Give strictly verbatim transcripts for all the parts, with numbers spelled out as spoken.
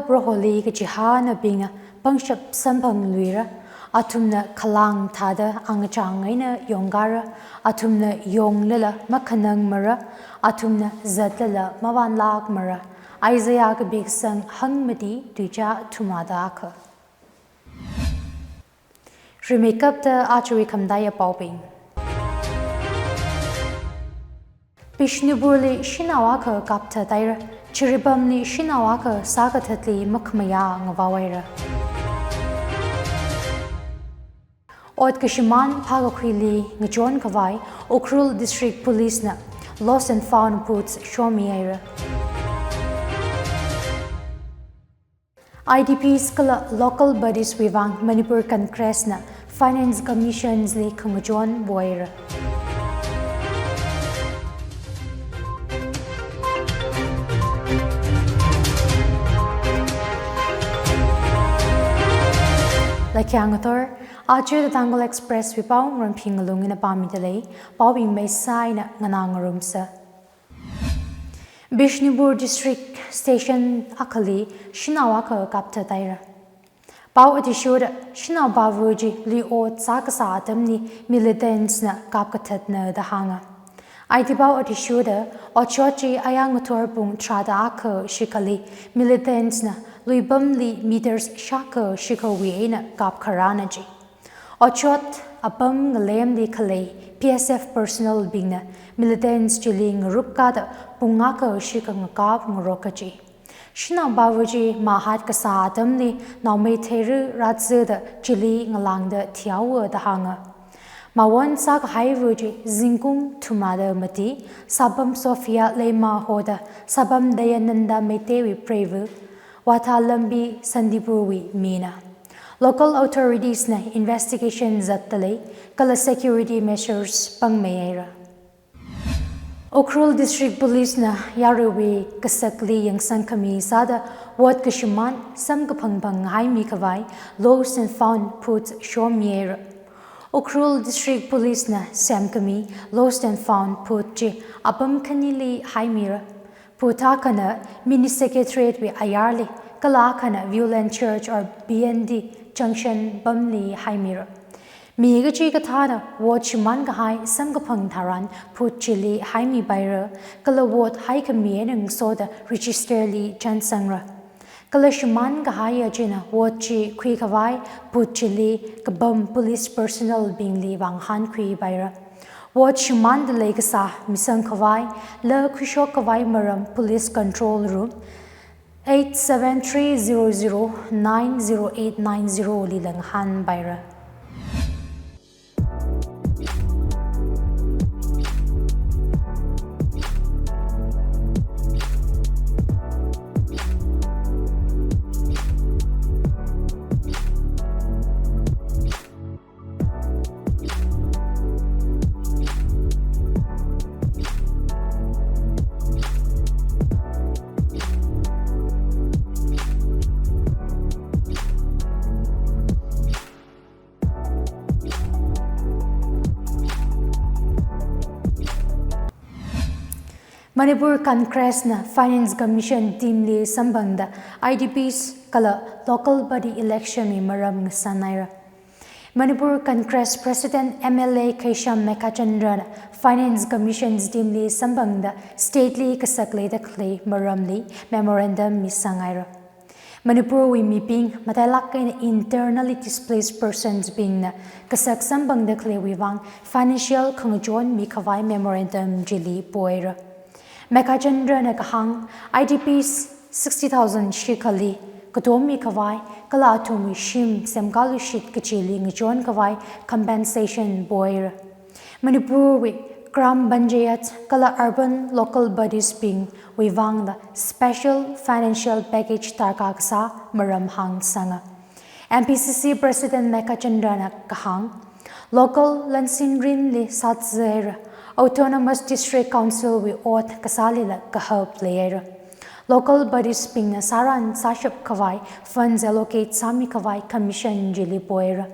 Proholi kachihānabingna pangshap samphangluira, athumna khalang thāda angachang eina yongkara, athumna yonglala makhanangmara, athumna zatlala mavanlākmara. Isaiah kapi kasang hangmati tuicha thumada akha. Rimeikapta ajawui khamataiya paobing. Bishnupurli shanao akha kapthathaira, Jiribamli shanao akha sākathatli makhamayā ngavaohaira. Ot kashimān phākakhuili ngachonkhavai Ukhrul District Police na lost and found phut shomihaira. I D Ps kala local bodies wui vang Manipur Congress na Finance Commissions li khangachon boira. Lakhayang ngathor, aja The Tangkhul Express wui pao ngaramphing ngalung ina pāmida lei, paobing maisai na nganā ngarumsa. Bishnupur District Station akhali shanao akha kapthathaira. Pao athishurda shanao pava chi lui-ot sākasā atamli militants na kapkathatna da hānga. Aiti pao athishurda otshot chi ayāng ngathor pung tharāda akha shikhali militants na luipamli meters shākha shikhawui eina kapkharāna chi. Otshot apam ngalemli khalei P S F personnel bingna militants chili ngarukkada pung akha shikha ngakap ngarok kaji. Shanao pava chi mahat kasā atamli naomeithei rāzada chili ngalāngda thihaowa da hānga. Mawon sākahaiva chi zingkum thumada mati, Sapam Sophia Leima hoda Sapam Dayananda Meiteiwui preiva, Wathalambi Santipurwui mina. Local authorities na investigation zatdalei, kala security measures pangmeihaira. Ukhrul District Police na yaruiwui kasakli yangsangkhami sāda ot kashimān samkaphang phanghaimi khavai lost and found phut shomihaira. Ukhrul District Police na semkhami lost and found phut chi apam khanili haimira. Phut akhana Mini Secretariat wui ayarli, kala akhana Viewland Church or B N D Junction pamli haimira. Mi kachikathāna ot shimānkahai samkaphang tharan phut chili haimipaira, kala ot haikhami eina ngasoda register li chānsangra. Kala shimānkahaiya china ot chi khuikhavai phut chili kapam police personnel bingli vāngahānkhuipaira. Ot shimānda leikasā misangkhavai, la khuishokkhavai maram Police Control Room eight seven three zero zero nine zero eight nine zero li ngahānpaira. Manipur Congress na Finance Commission team li samphangda I D Ps kala local body election wui maram ngasānhaira. Manipur Congress President M L A Keisham Meghachandra na Finance Commissions team li samphangda state li kasak leida khalei maramli memorandum misanghaira. Manipurwui mibing, matailāk eina internally displaced persons bingna kasak samphangda khaleiwui vang financial khangachon mikhavai memorandum chili poira. Meghachandra na kahāng, I D Ps sixty thousand shikhali katom mikhavai, kala athumwui shim semkaluishit kachili ngachonkhavai compensation poira. Manipurwui Gram Panchayat kala urban local bodies bingwui vangla special financial package darkar kasā maram hāngsanga. M P C C President Meghachandra na kahāng, local lansin rinli sāthaira, Autonomous District Council wui ot kasālila kahap leihaira. Local bodies bingna sāran sāshapkhavai funds allocate sāmikhavai commission chili poira.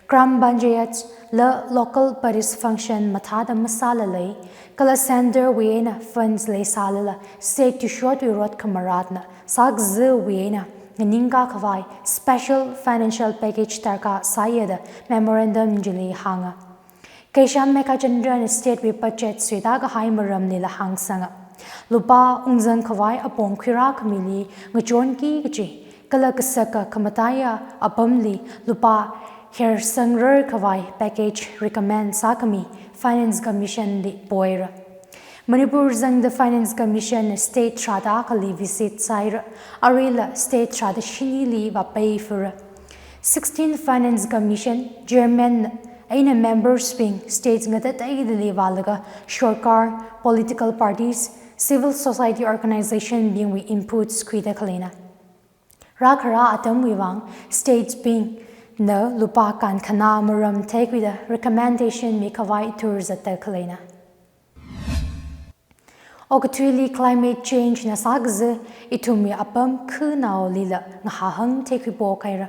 Gram Panchayat la local bodies function mathāda masāla lei, kala center wui eina funds leisālala state tuishotwui rot khamaratna sākaziwui eina nganingkakhavai special financial package darkar sāya da memorandum chili hānga. Keisham Meghachandran state wui budget suita kahai maramlila hāngsanga. Lupā ungzangkhavai apong khuirākhamili ngachonki kachi, kala kasaka khamataiya apamli lupā hersangrarkhavai package recommend sākhami Finance Commission li poira. Manipur zangda Finance Commission state tharāda akhali visit sāhaira, aruila state tharāda shinili vāpaiphura. Sixteen Finance Commission Chairman eina members bing states ngatateidali vālaga sorkar, political parties, civil society organization bingwui inputs khuida khaleina. Rākharā atamwui vang states bingna lupā kankhanā maram theikhuida recommendation mikhavai thur zatda khaleina. Okathuili climate change na sākaza ithumwui apam khanaolila ngahahang theikhuipok haira.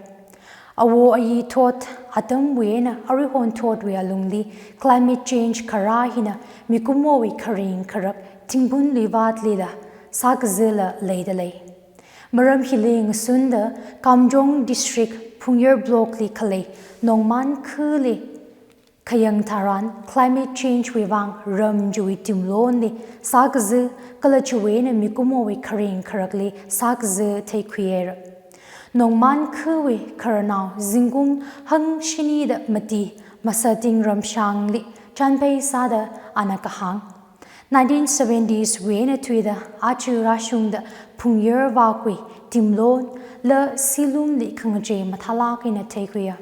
Awo ayi thot atamwui eina aruihon thotwui alungli climate change kharā hina mikumowui kharing kharak thingphun luivatlila sākazala leidalei. Maram hili ngasunda Kamjong District Phungyar Block li khalei Nongman khali khayang tharan climate change wui vang ram chiwui timlonli sākaza kala chiwui eina mikumowui kharing kharakli sākaza theikhuihaira. Nongman khawui khararnao zingkum hangshinida mati Masating Ramshangli chanphei sāda ana kahāng. Nineteen seventies wui eina thuida aja rāshungda Phungyar vākhui timlonla silumli khangachei mathālāk eina theikhuiya.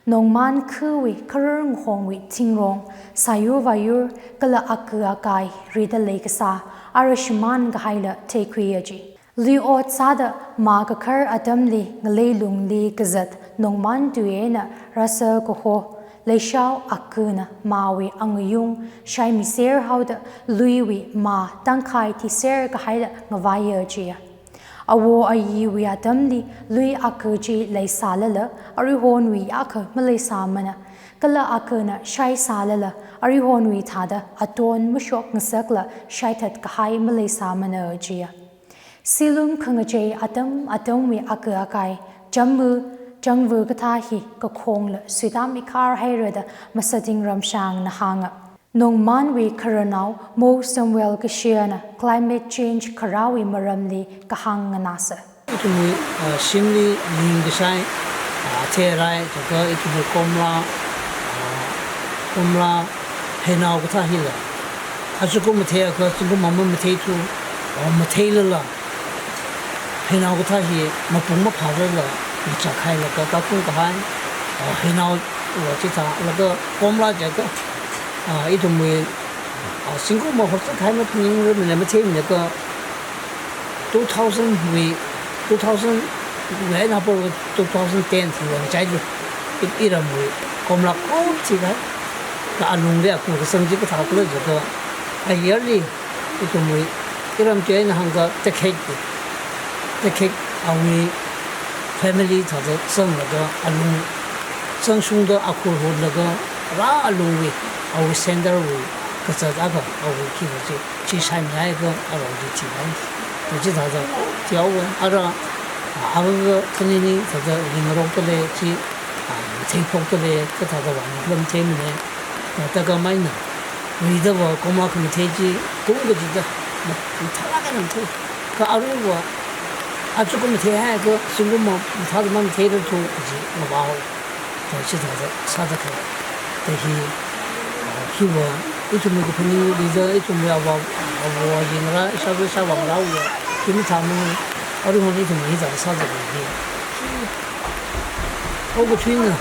Nongman khawui kharar ngahongwui thingrong, sāyur vāyur kala aka akai rida leikasā ara shimān kahaila theikhuiya ji. Lui ot sāda mā kakhar atamli ngalei lungli kazat Nongman tui eina rāsa kaho Leishao akana māwui angayung shaimiser haoda luiwui mā tangkhai thiser kahaila ngavaiya jiya. Awo ayiwui atamli lui aka chi leisālala aruihonwui akha maleisāmana, kala akana shaisālala aruihonwui thāda aton mashok ngasakla shaithat kahai maleisāmana jiya. Silum khangachei atam atamwui aka akai, chammu, changvu kathā hi kakhongla suitāmikhar haira da Masating Ramshangna hānga. Nongmanwui khararnao Mo Samuel Kashiana climate change kharāwui maramli kahāng nganāsa. Ithumwui, ah, shimli ning kashai, ah, athei arai, chaka ithumwui komla, ah, komla heinao kathā hila. Achukum matheiakha, zingkum mama matheithu, ah, matheilala. Heinao kathā hi mapung maphālala, machak hailaga kakung kahai, ah, heinao wa chithālaga komla jiakha, ah, ithumwui, ah, zingkum mahotsak hai maphaningra mila matheimana kha two thousand wui, two thousand wui eina pol two thousand ten wui vang chailu. I, iramwui komla khop thikahai. Kha alungli aku kasang chi kathākhala jiakha, a yearly ithumwui iram chi eina hāngakha takhek, takhek awui family thāda zanglaga alung zangshungda akhur hotlaga rā alungwui awui center wui kazat akha awui khi kaji chi shaimihaiakha arao chi thihai. Kaji thāda thihaowa ara, a, akha khanini thāda ringarokdalei chi, a, matheiphokdalei kathāda vāningla matheimana. Matakamai eina, ridava komla khamathei chi, kum kachida, ma-, mathālāk eina mathei. Kha aruiva, achukum matheihaiakha, zingkum ma-, mathāda mamatheirarthu kaji ngavao. Kha chithāda sāda khalei. Kha hi, ah, hiva, ithumwui kaphaning rida, ithumwui ava, ava yingra, ishāva ishāvā ngarāva, hi mathāmana, aruihon ithumwui hithāda sāda khalei hi. Okathuina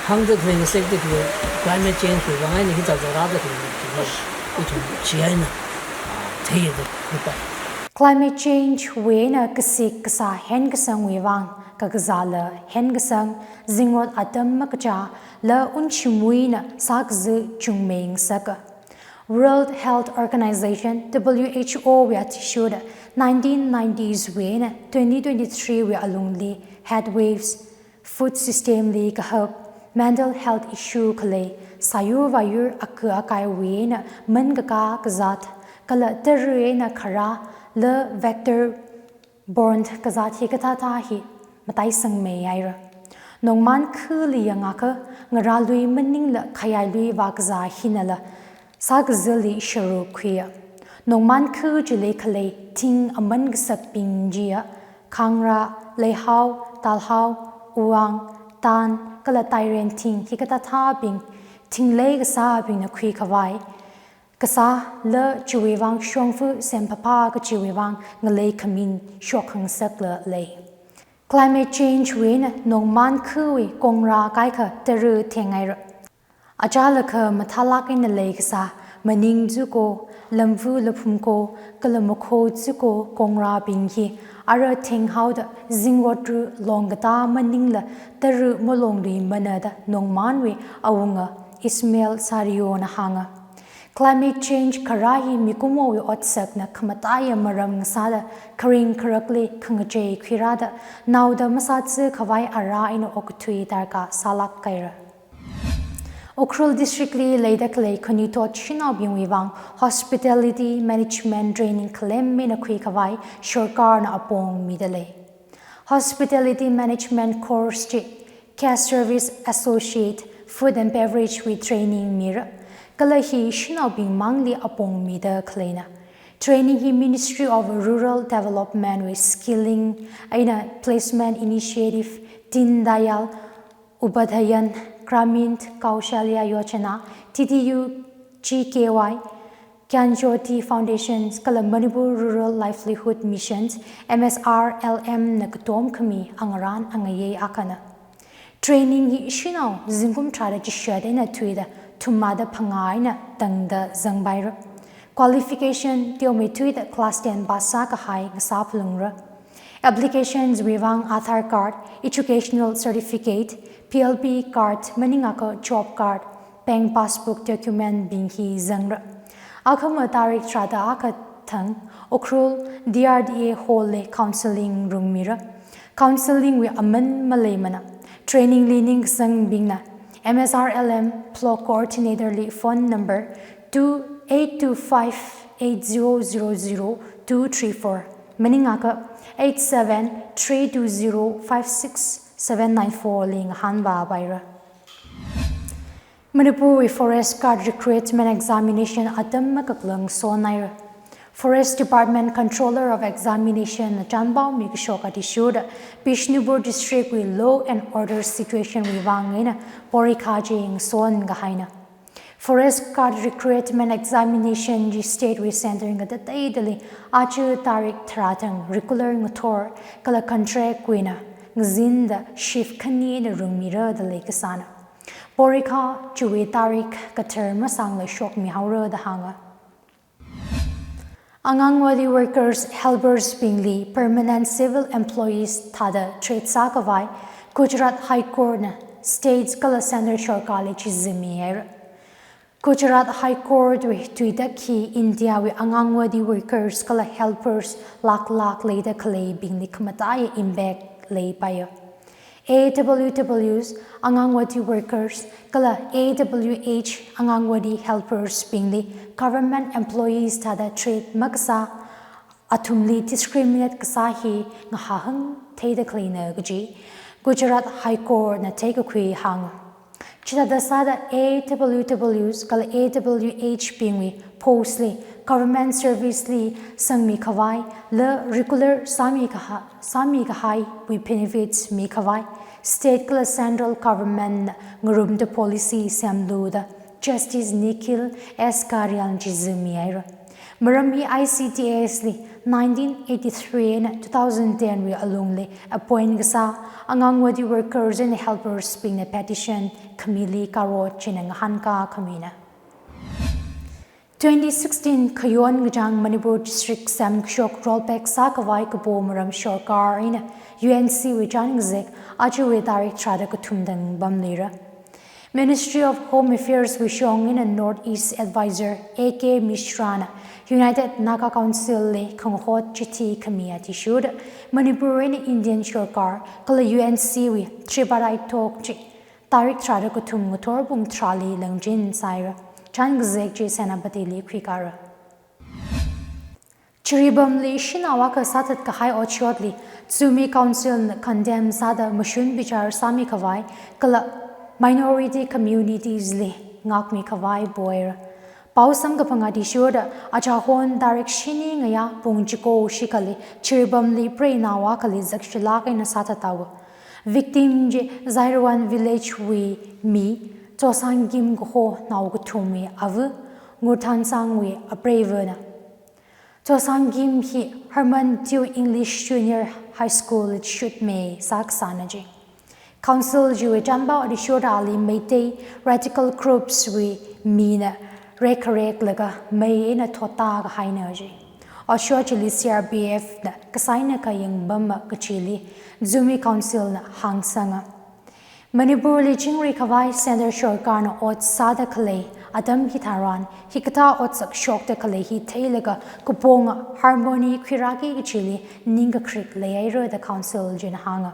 hāngda khalei, ngasekda khalei, climate change wui vang eina hithāda rāda khalei, ithum chi eina, ah, theiya da khuipai. Climate change wui eina kasik kasā henkasangwui vang, kakazāla henkasang, zingrot atam makachāla unchimuina sākaza chungmei ngasaka. World Health Organization, W H O wui athishurda nineteen nineties wui eina twenty twenty-three wui alungli heat waves, food system li kahap, mental health issue khalei, sāyur vāyur aka akaiwui eina mankakā kazāt, kala tara eina kharāla vector borne kazāt hikathāthā hi mataisangmei haira. Nongman khali yangakha ngarālui maningla khayailui vākazā hinala sākazāli sharuk khuiya. Nongman kha chili khalei thing aman kasakbing chiya, khangra, leihao, talhao, uwang, tan, kala tairen thing hikathā thābing, thinglei kasābingna khuikhavai kasā, la chiwui vang shongfa semphapha kachiwui vang ngalei khamin shok khangasakla lei. Climate change wui eina nongman khawui kongra kaikha tara theng haira. Achālakha mathālāk eina leikasā, maning zuko, lamvu laphumko, kala makho zuko kongrabing hi ara thenghaoda zingrotru longkatā maningla tara malongluimana da nongmanwui awunga Ismail Sariona hānga. Climate change kharā hi mikumowui otsakna khamataiya maram ngasāda kharing kharakli khangachei khuirāda naoda masātsi khavai ara eina okathui darkar sālāk haira. Ukhrul District li leida khalei khanuithot shanaobingwui vang Hospitality Management Training khalem eina khuikhavai sorkarna apong mida lei. Hospitality Management Course chi Guest Service Associate, Food and Beverage wui training mira. Kala hi shanaobing mangli apong mida khaleina. Training hi Ministry of Rural Development wui Skilling eina Placement Initiative, Deen Dayal Upadhyayan Gramin Kaushalya Yojana, D D U G K Y, Gyan Jyoti Foundations, kala Manipur Rural Livelihood Missions, M S R L M na katom khami angarān angayei akhana. Training hi shanao zingkum tharāda chishat eina thuida thumada phangā eina tangda zangpaira. Qualification teomeithuida class ten pass sākahai ngasā phalungra. Applications wui vang Aadhaar card, educational certificate, P L B card, maningakha job card, bank passbook document bing hi zangra. Akhama tarik tharāda akha thang Ukhrul D R D A Hall li counselling rungmira. Counselling wui aman maleimana. Training li ningkasang bingna M S R L M Block Coordinator li phone number two eight two five eight zero zero zero two three four, maningakha eight seven three two zero five six seven nine four li ngahānvāpaira. Manipur wui Forest Guard Recruitment Examination atam makaklang sonhaira. Forest Department Controller of Examination na chānpao mikashok athishurda Bishnupur District wui law and order situation wui vang eina porikha chi ngason kahaina. Forest Guard Recruitment Examination chi state wui center ngatateidali aja tarik tharā thang regular ngathor kala contract wui eina ngazinda shift khani eina rungmira da leikasāna. Porikha chiwui tarik kathar masāngla shokmihaora da hānga. Anganwadi workers, helpers bingli permanent civil employees thāda treat sākhavai Gujarat High Court na states kala center sorkarli chizimihaira. Gujarat High Court wui tuitak hi India wui Anganwadi workers kala helpers lāklāk leida khaleibingli khamataiya impact leipaiya. A W Ws, Anganwadi workers, kala A W H, Anganwadi helpers bingli government employees thāda treat makasā, athumli discriminate kasā hi ngahahang theida khaleina kaji Gujarat High Court na theikakhui hānga. Chithāda sāda A W Ws kala A W H bingwui post li government service li sangmikhavai la regular sāmikaha-, sāmikahaiwui benefits mikhavai state kala central government na ngarumda policy semluda Justice Nikhil S Karyal na chizimihaira. Maram hi I C D S li nineteen eighty-three eina two thousand ten wui alungli appoint kasā Anganwadi workers and helpers bingna petition khamili karot china ngahānkā khamina. Twenty sixteen Khayon Ngachang Manipur District semkashok rollback sākhavai kapo maram sorkar eina U N C wui chānzek ajawui tarik tharāda kathum thang pamlira. Ministry of Home Affairs wui shong eina North East Advisor A K Mishra na United Naga Council li khangahot chithi khami athishurda Manipur eina Indian sorkar kala U N C wui tripartite talk chi tarik tharāda kathum ngathor pung tharāli langchin sāhaira. Chānzek chi Senapati li khuikara. Jiribamli shanao akha sāthat kahai otshotli Zomi Council na condemn sāda mashun bichar sāmi khavai kala minority communities li ngākmi khavai poira. Pao samkaphang athishurda achahon tarik shini ngayā pung chiko shikhali Jiribamli preinao akhali zakshilāk eina sāthat haowa. Victim chi Zairawan village wui mi Chosangkim kaho naokathumwui ava, Ngurthansangwui apreivana. Chosangkim hi Herman Tew English Junior High School li chishutmi sākasāna ji. Council chiwui chānpao athishurda ali Meitei radical groups wui mina rekhareklaga mei eina thotda kahaina ji. Otshot chili C R P F na kasā eina kayāng pama kachili Zomi Council na hāngsanga. Manipurli chingri khavai Centre Sorkarna ot sāda khalei atam hitharan, hikathā otsak shokda khalei hi theilaga kaponga harmony khuirāki kachili ningkakrik leihaira da Council china hānga.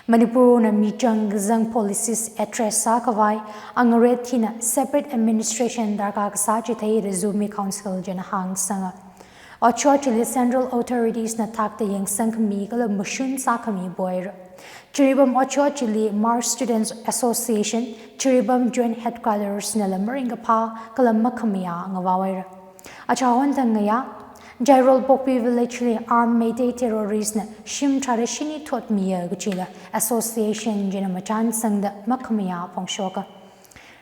Manipurna michang kazang policies address sākhavai angaret hina separate administration darkar kasā chitheida Zomi Council china hāngsanga. Otshot chili central authorities na thakta yangsangkhami kala mashun sākhami poira. Jiribam otshot chili Hmar Students Association, Jiribam Joint Headquarters nala maringkaphā kala makhamayā ngavaohaira. Achahon thang ngayā, Jairolpokpi village li armed Meitei terrorist na shim tharāda shini thotmiya kachila association china machānsangda makhamayā phongshoka.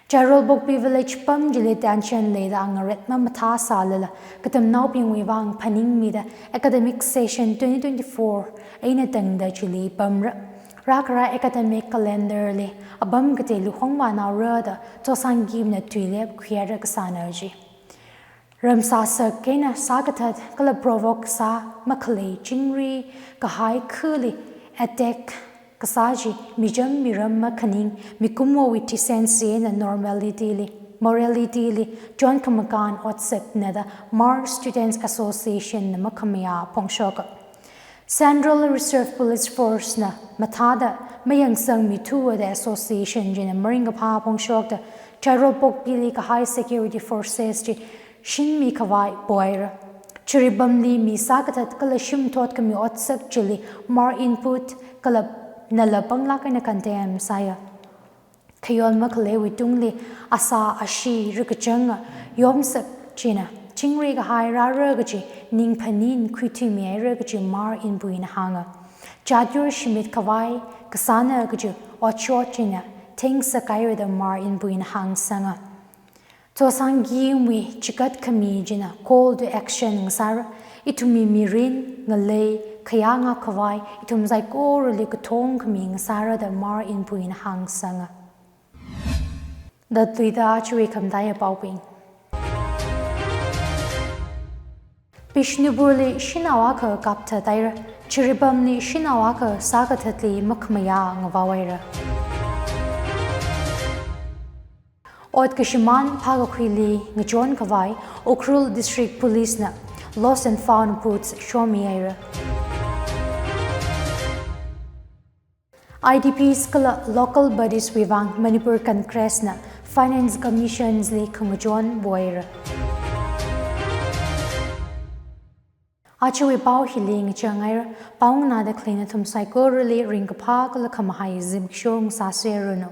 Jairolpokpi village pam chili tension leida angaret mamathā sālala, katamnaobingwui vang phaningmida academic session twenty twenty-four eina tangda chili pamra. Rākhara academic calendar li apam katei luhongvānaora da Chosangkimna tuilep khuihaira kasāna ji. Ramsāsak eina sākathat kala provoke sā makhalei chingri kahai khali attack kasā chi micham miram makhaning mikumowui decency eina normality li, morality li chon khamakān otsakna da Hmar Students Association na makhamayā phongshoka. Central Reserve Police Force na mathāda mayangsangmithuwa da association china maringkaphā phongshokta Jairolpokpili kahai security forces chi shinmi khavai poira. Jiribamli mi sākathat kala shim thotkhami otsak chili Hmar input kala nala panglāk eina condemn sāya. Khayon makhaleiwui tungli asā ashee rakachanga yomsak china chingri kahai rāra kachi ningphanin khuithuimihaira kachi Hmar inpuina hānga. Jat yur shimit khavai kasāna kachi otshot china thengsak haira da Hmar inpuina hāngsanga. Chosangkimwui chikat khami china call to action ngasāra, ithumwui mirin, ngalei, khayā ngākkhavai, ithum saikorali kathong khami ngasāra da Hmar inpuina hāngsanga. Datluida chiwui khamataiya paobing. Bishnupurli shanao akha kapthat haira, Jiribamli shanao akha sākathatli makhamayā ngavaohaira. Ot kashimān phākakhuili ngachon khavai Ukhrul District Police na lost and found goods shomihaira. I D Ps kala local bodies wui vang Manipur Congress na Finance Commissions li khangachon pohaira. Ajawui pao hili ngachang haira, pao nganāda khalei nathum saikorali ringkaphā kala khamahai zimiksho ngasāserranu.